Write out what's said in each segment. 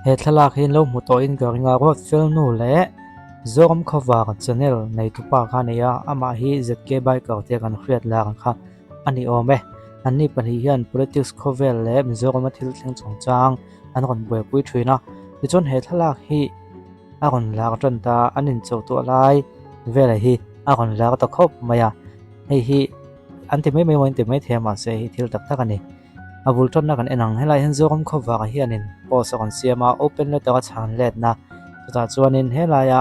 He thlalak hi an lo hmu tawhin ka ring a ruat fel nu leh Zoram khawvar channel nei tupa kha a ni a amah hi ZK biker tia kan hriat lar ang kha a ni awm e. Anni pahnih hian politics khawvel leh Mizorama thil thleng chungchang an rawn buaipui thin a tichuan he thlalak hi a rawn lar tan ta an inchawh tuah lai velah hi a rawn lar ta khawp mai a hei hi an ti mai mai maw an ti mai thei a mahse hei thil tak tak a ni. A bul tanna kan en ang helaiah hian Zoram khawvah hianin post a rawn siam a open letter a chhan letna chutah chuanin helaia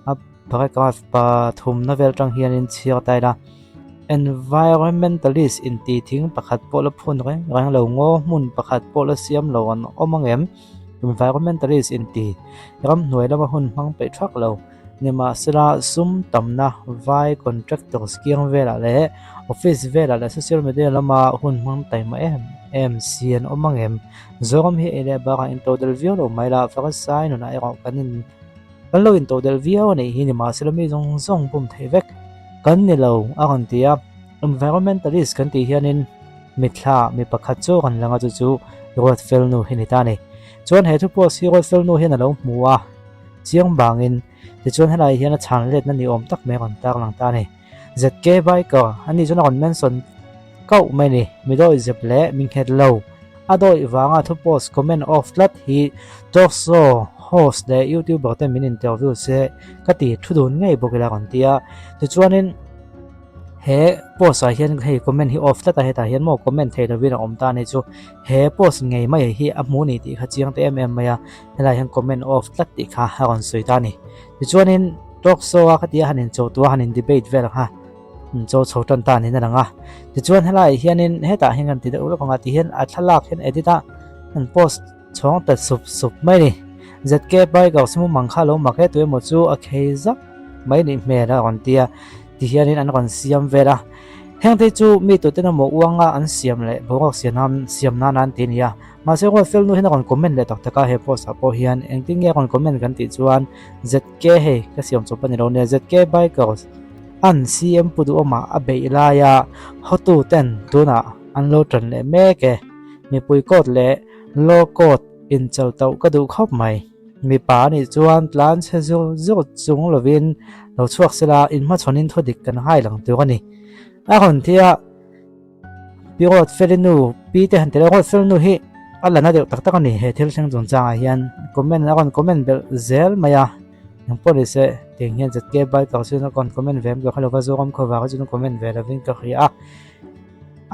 a paragraph pathumna vel atang hianin chhiar ta ila environmentalist inti thing pakhat pawh la phun reng reng lo ngaw hmun pakhat pawh la siam lo an awm ang em environmentalist inti ramhnuai lama hun hmang peih thak lo. Nimahsela, sum tamna vai contractors kiang velah leh office velah leh social media lama hun hmang taima em em si an awm ang em? Zoram hi ei leh bakah intodelh viau lo mai la, Farisai nunah erawh kan in kan lo intodelh viau a nih hi nimahsela mi zawng zawng bum theih vek kan ni lo a rawn ti a. Environmentalist kan tih hianin mitthla mi pakhat chu kan lang a chu chu Ruatfel nu hi ni ta a ni. Chuan he thu post hi Ruatfel nu hian a lo hmu a. Chiang bangin, tichuan helai hian a chhan letna ni awm tak mai a rawn tarlang ta a ni. ZK Biker, ani chuan a rawn mention kauh mai a ni. Mi dawi zep leh mi nghet lo. A dawi vanga thu post comment off tlat hi talk show host leh youtuber te min interview se ka ti thu dun ngei bawk ila a rawn ti a. Tichuanin. He post ah hian hei comment hi off tlat a hetah hian maw comment thei lovin a awm ta a ni chu he post ngei mai hi a hmu ni tih kha chiang te em em mai a helai hian comment off tlat tih kha a rawn sawi ta a ni tichuanin talk show a khatia han incho tua han in debate vel ang kha incho chho tan ta niin a lang a tichuan helai hianin hetah hian kan ti deuh lawk ang a tihian a thlalak hian edit a an post chhawng ta sup sup mai a ni ZK biker simu mang kha lo mak e tu emaw chu a khei zak mai nih hmel a rawn ti a ti hianin an rawn siam vel a hengte chu mi tuten emaw uanga an siam leh boruak siam nan siam nan an ti a ni a mahse ruatfel nu hian a rawn comment leh tak tak a he post ah pawh hian engtin nge a rawn comment kan tih chuan ZK hei ka siam chawp a ni lo nia ZK bikers an CM pu duhawmah a beih laia hotu ten tunah an lo tan leh mek e mipui court leh law court inchal tauh ka duh khawp mai. Mipa a nih chuan tlan chhe zur zur chung lovin lo chhuak sela inhmachhawnin thu dik kan hai lang tur a ni. A rawn ti a, Pi Ruatfeli nu, Pi te han ti leh Ruatfeli nu hi a la na deuh tak tak a ni he thil thleng chungchangah hian comment a rawn comment belh zel mai a, eng pawh ni se tiang hian ZK Biker chuan a rawn comment ve em ka hre lo va, Zoram khawvar hi chuan a comment ve lovin ka hria a,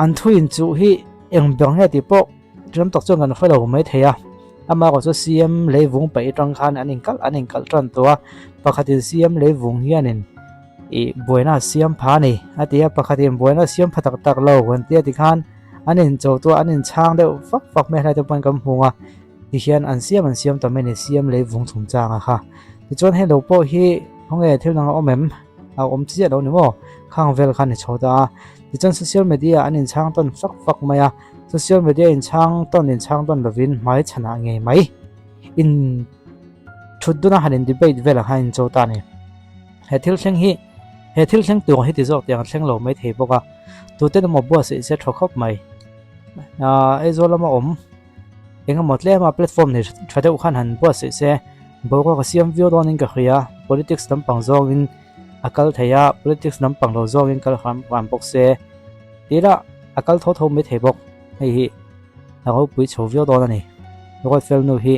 an thu inchuh hi eng ber nge tih pawh Ram tak chuan kan hre lo mai thei a, amaherawh chu CM leivung paih atang khan an inkalh an inkalh tan tawh a, pakhatin CM leivung hianin ih buaina a siam pha a ni a ti a, pakhatin buaina a siam pha tak tak lo an ti a tikhan an incho tu a an inchhang deuh vak vak mai helai te pawhin kan hmu a, tihian an siam an siam ta mai a ni CM leivung chungchanga kha. Tichuan hei lo pawh hi khawnge thil dang a awm em? A awm chiah lo ni maw? Khang vel khan i chho ta a, tichuan social media an inchhang tawn fak fak mai a. Social media in chhang tawn in chhang tawn lovin hmai chhanah ngei mai in thut duna han in debate velah khan in cho ta a ni. He thil thleng hi he thil thleng tur hi ti zawk tiang a thleng lo mai thei bawk a, tuten emaw buatsaih se tha khawp mai. Aaa Aizawl lama awm eng emaw tlema platform nei tha deuh khan han buatsaih se boruak a siam viau dawnin ka hria, politics lampang zawngin a kal thei a, politics lampang lo zawngin kal hram hram bawk se. Tira a kal tho tho mai thei bawk. Hei hi a ropui chho viau dawn a ni. Ruatfel nu hi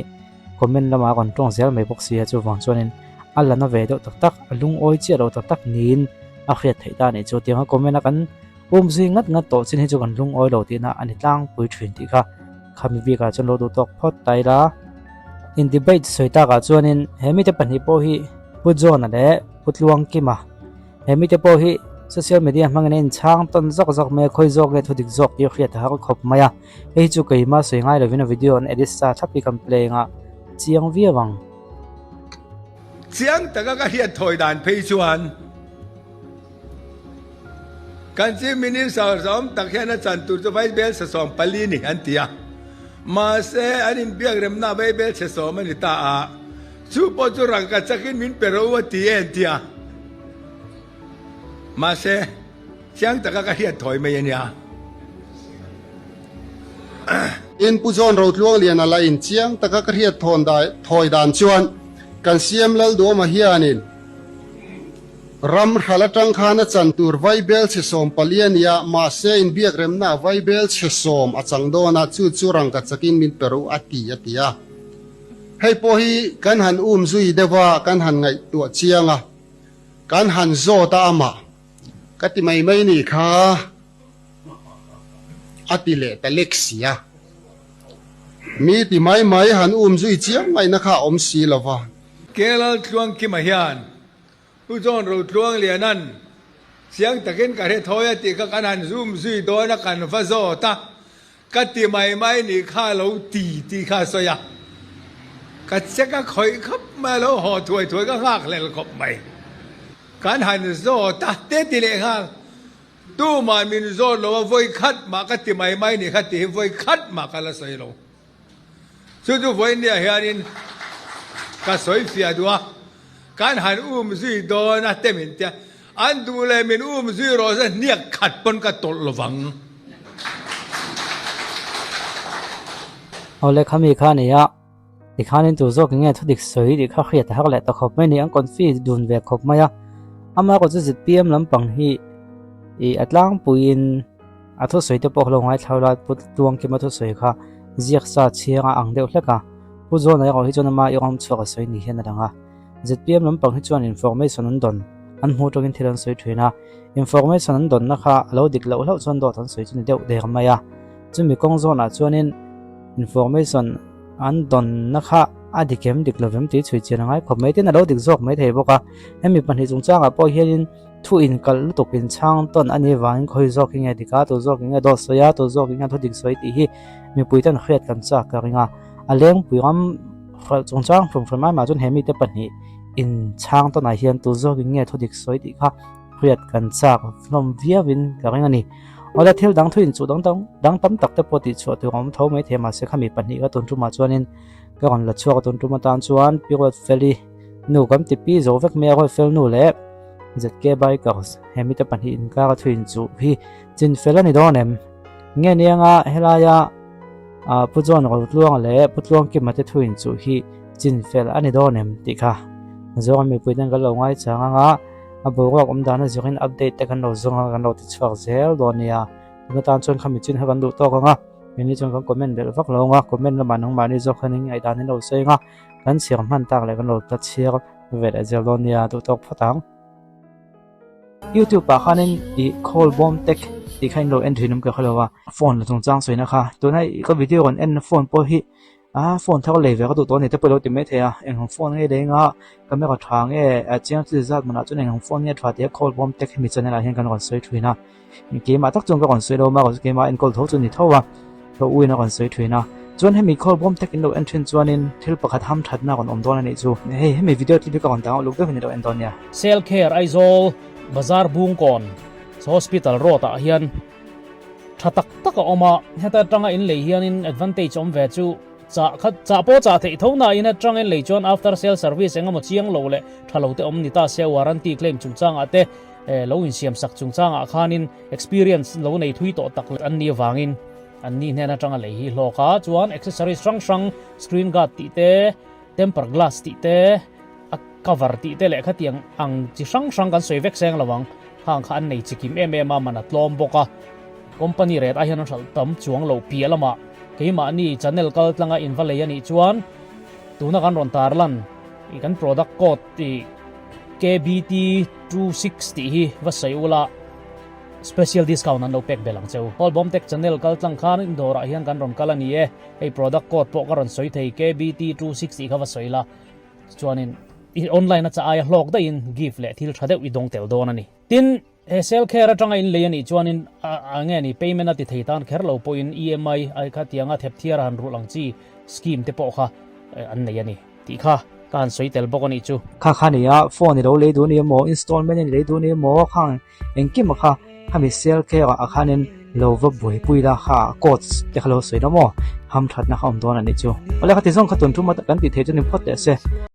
comment lamah a rawn tawng zel mai bawk si a, chuvang chuanin a la na ve deuh tak tak, a lungawi chiah lo tak tak niin a hriat theih ta a nih chu. Tianga comment a kan um zui ngat ngat tawh chin hi chu kan lungawi lo tihna a ni tlangpui thin tih kha khami bikah chuan lo duh tawk phawt ta ila. In debate sawi takah chuanin he mite pahnih pawh hi Pu John-a leh Pu Tluangkima He mite pawh hi social media hmangin a inchhang tawn zawk zawk mai a, khawi zawk nge thu dik zawk tih a hriat a har khawp mai a. Hei hi chu keima sawi ngai lovin a video an edit sa thlap hi kan play anga chiang viau ang. Chiang taka ka hriat thawi dan phei chuan kan Chief Minister zawm tak hian a chan tur chu Vaibel 74 ni an ti a, mahse an inbiak remna Vaibel chhe sawm a ni ta a. Chu pawh chu rangka chakin min pe ro a ti e an ti a. Mahse, chiang taka ka hriat thawi mai a nia. Tin, Pu John Rotluangliana la in chiang taka ka hriat thawn thawi dan chuan kan CM Lalduama hianin ram hral atang khan a chan tur vaibel chhe 14 a nia, mahse inbiak remna ah vaibel chhe sawm a chang dawn a, chu chu rangka chakin min pe ru a ti a ti a. Hei pawh hi kan han um zui deuh a, kan han ngaihtuah chiang a, kan han zawt a amah ka ti mai mai ni kha. A ti leh ta lek si a. Mi ti mai mai han um zui chiang ngaihna kha a awm si lo va. Kelal Tluangkima hian Pu John Rotluangliana'n chiang takin ka hre thawi a tih kha kan han zoom zui dawn a kan va zawt a, ka ti mai mai nih kha a lo ti tih kha a sawi a. Ka check a khawih khawp mai a lo haw thuai thuai ka nghakhlel khawp mai. Kan han zawt a te ti leh nghal. Tumah min zawt lo a vawi khat mah ka ti mai mai ni kha ti hi vawi khat mah ka la sawi lo. Chu chu vawi nia hianin ka sawi fiah duh a, kan han um zui dawn a te min tia, an duh leh min um zui rawh se hniak khat pawn ka tawlh lo vang. Awle khami kha nia. Tikhanin tu zawk nge thudik sawi tih kha hriat a har leh ta khawp mai ni, an confi dun ve khawp mai a. Amah erawh chu zpm lampang hi ih a tlangpuiin a thusawi te pawh ka lo ngaithla la, Pu Tluangkima thusawi kha ziak sa chhiang a ang deuh hlek a. Pu Zawna erawh hi chuan ama i awm chhuak a sawi ni hian a lang a. Zpm lampang hi chuan information an dawn, an hmuh tawkin thil an sawi thin a. Information an dawnna kha a lo dik loh hlauh chuan dawt an sawi chu ni deuh der mai a. Chumi kawng zawnah chuanin information an dawnna kha a dik em dik lovem tih chhui chian a ngai khawp mai tin a lo dik zawk mai thei bawk a. Hemi pahnih chungchangah pawh hianin thu inkalh lutuk inchhang tawn a nih vangin khawi zawk hi nge dik a, tu zawk in nge dawt sawi a, tu zawk in nge thu dik sawi tih hi mipui ten hriat kan chak ka ring a. A lengpui ram hralh chungchang hrum hrum ai mah chuan he mite pahnih inchhang tawnah hian tu zawk in nge thu dik sawi tih kha hriat kan chak hlawm viauin ka ring a ni. Awle thil dang thu inchuh dang dang dang tam tak te pawh tih chhuah tur a awm tho mai thei mahse khami pahnih ka tun tumah chuanin ka rawn la chhuak a tun tum atan chuan Pi Ruatfeli nu kan ti pi zo vek mai a Ruatfel nu leh ZK Bikers he mite pahnih inkar a thu inchuh hi chinfel a ni dawn em? Nge nianga helaia Pu John Rotluanga leh Pu Tluangkima te thu inchuh hi chinfel a ni dawn em tih kha Zoram mipui ten kan lo ngaichang anga A boruak awm dan a zirin update te kan lo zawng a, kan lo ti chhuak zel dawn nia. Tuna tan chuan khami chin kha kan duh tawk ang a, keini chuan kan comment belh vak lo ang a, comment lamah nangmahni zawk khan in ngaihdan in lo sawi ang a, kan chhiar hman tak leh kan lo ta chhiar ve leh zel dawn nia, duh tawk phawt ang. YouTube ah khanin ih call bawm tek tih kha in lo en thin awm ka hre lo a, phone la chungchang sawina kha tuna ka video rawn en na phone pawh hi A phone thar lei ve ka duh tawh a ni te pawh i lo ti mai thei a, eng ang phone nge lei anga camera tha nge chiang chi zat manah chuan eng ang phone nge tha tih a call bawm te khi mi channel ah hian kan rawn sawi thin a, keimah tak chuan ka rawn sawi lo a keimah enkawl tho chu ni tho a, ka u in a rawn sawi thin a, chuan hemi call bawm tek in lo en thin chuanin thil pakhat ham thatna a rawn awm dawn a nih chu, hei hemi video clip hi ka rawn dang uluk deuhin i lo en dawn nia. Selkher Aizawl Bazar Bungkawn Hospital Road ah hian Tha tak tak a awm a, heta atanga in lei hianin advantage awm ve chu chah kha chah pawh chah theih tho nain atanga in lei chuan after sale service eng emaw chiang lo leh tha lo te awm ni ta se warranty claim chungchangah te eh lo insiam sak chungchangah khanin experience lo nei thui tawh tak an nih avangin an ni hnen atanga lei hi hlawk a chuan accessories hrang hrang screen guard tih te temper glass tih te a cover tih te leh khatiang ang chi hrang hrang kan sawi vek seng lo ang. Khang kha an nei chikim em em a, man a tlawm bawk a. Company ret ah hian an hralh tam chuang lo piah lamah keimahni channel kal tlanga in va lei a nih chuan tuna kan rawn tar lan i kan product code i KBT 26 tih hi va sawi ula special discount an lo pek belh ang cheu. Hallbawm Tech channel kal tlang khan in dawrah hian kan rawn kal a ni e. Hei product code pawh ka rawn sawi thei KBT 26 tih kha va sawi la. Chuanin i online a cha aia hlawk daihin gift leh thil tha deuh i dawng tel dawn a ni. Tin, he sale care atanga in lei a nih chuanin a nge ni payment a ti thei tan kher lo pawhin EMI ai kha tianga thep thiar a han rulh ang chi scheme te pawh kha an nei a ni tih kha ka han sawi tel bawk a nih chu. Kha kha nia phone i lo lei duh a ni emaw installment in lei duh a ni emaw khang engkim a kha khami sale care ah khanin lo va buaipui la kha codes te kha lo sawi la maw hamthatna kha awm dawn a nih chu. Awle khati zawng kha tun tum a kan tih theih chu ni phawt teh se.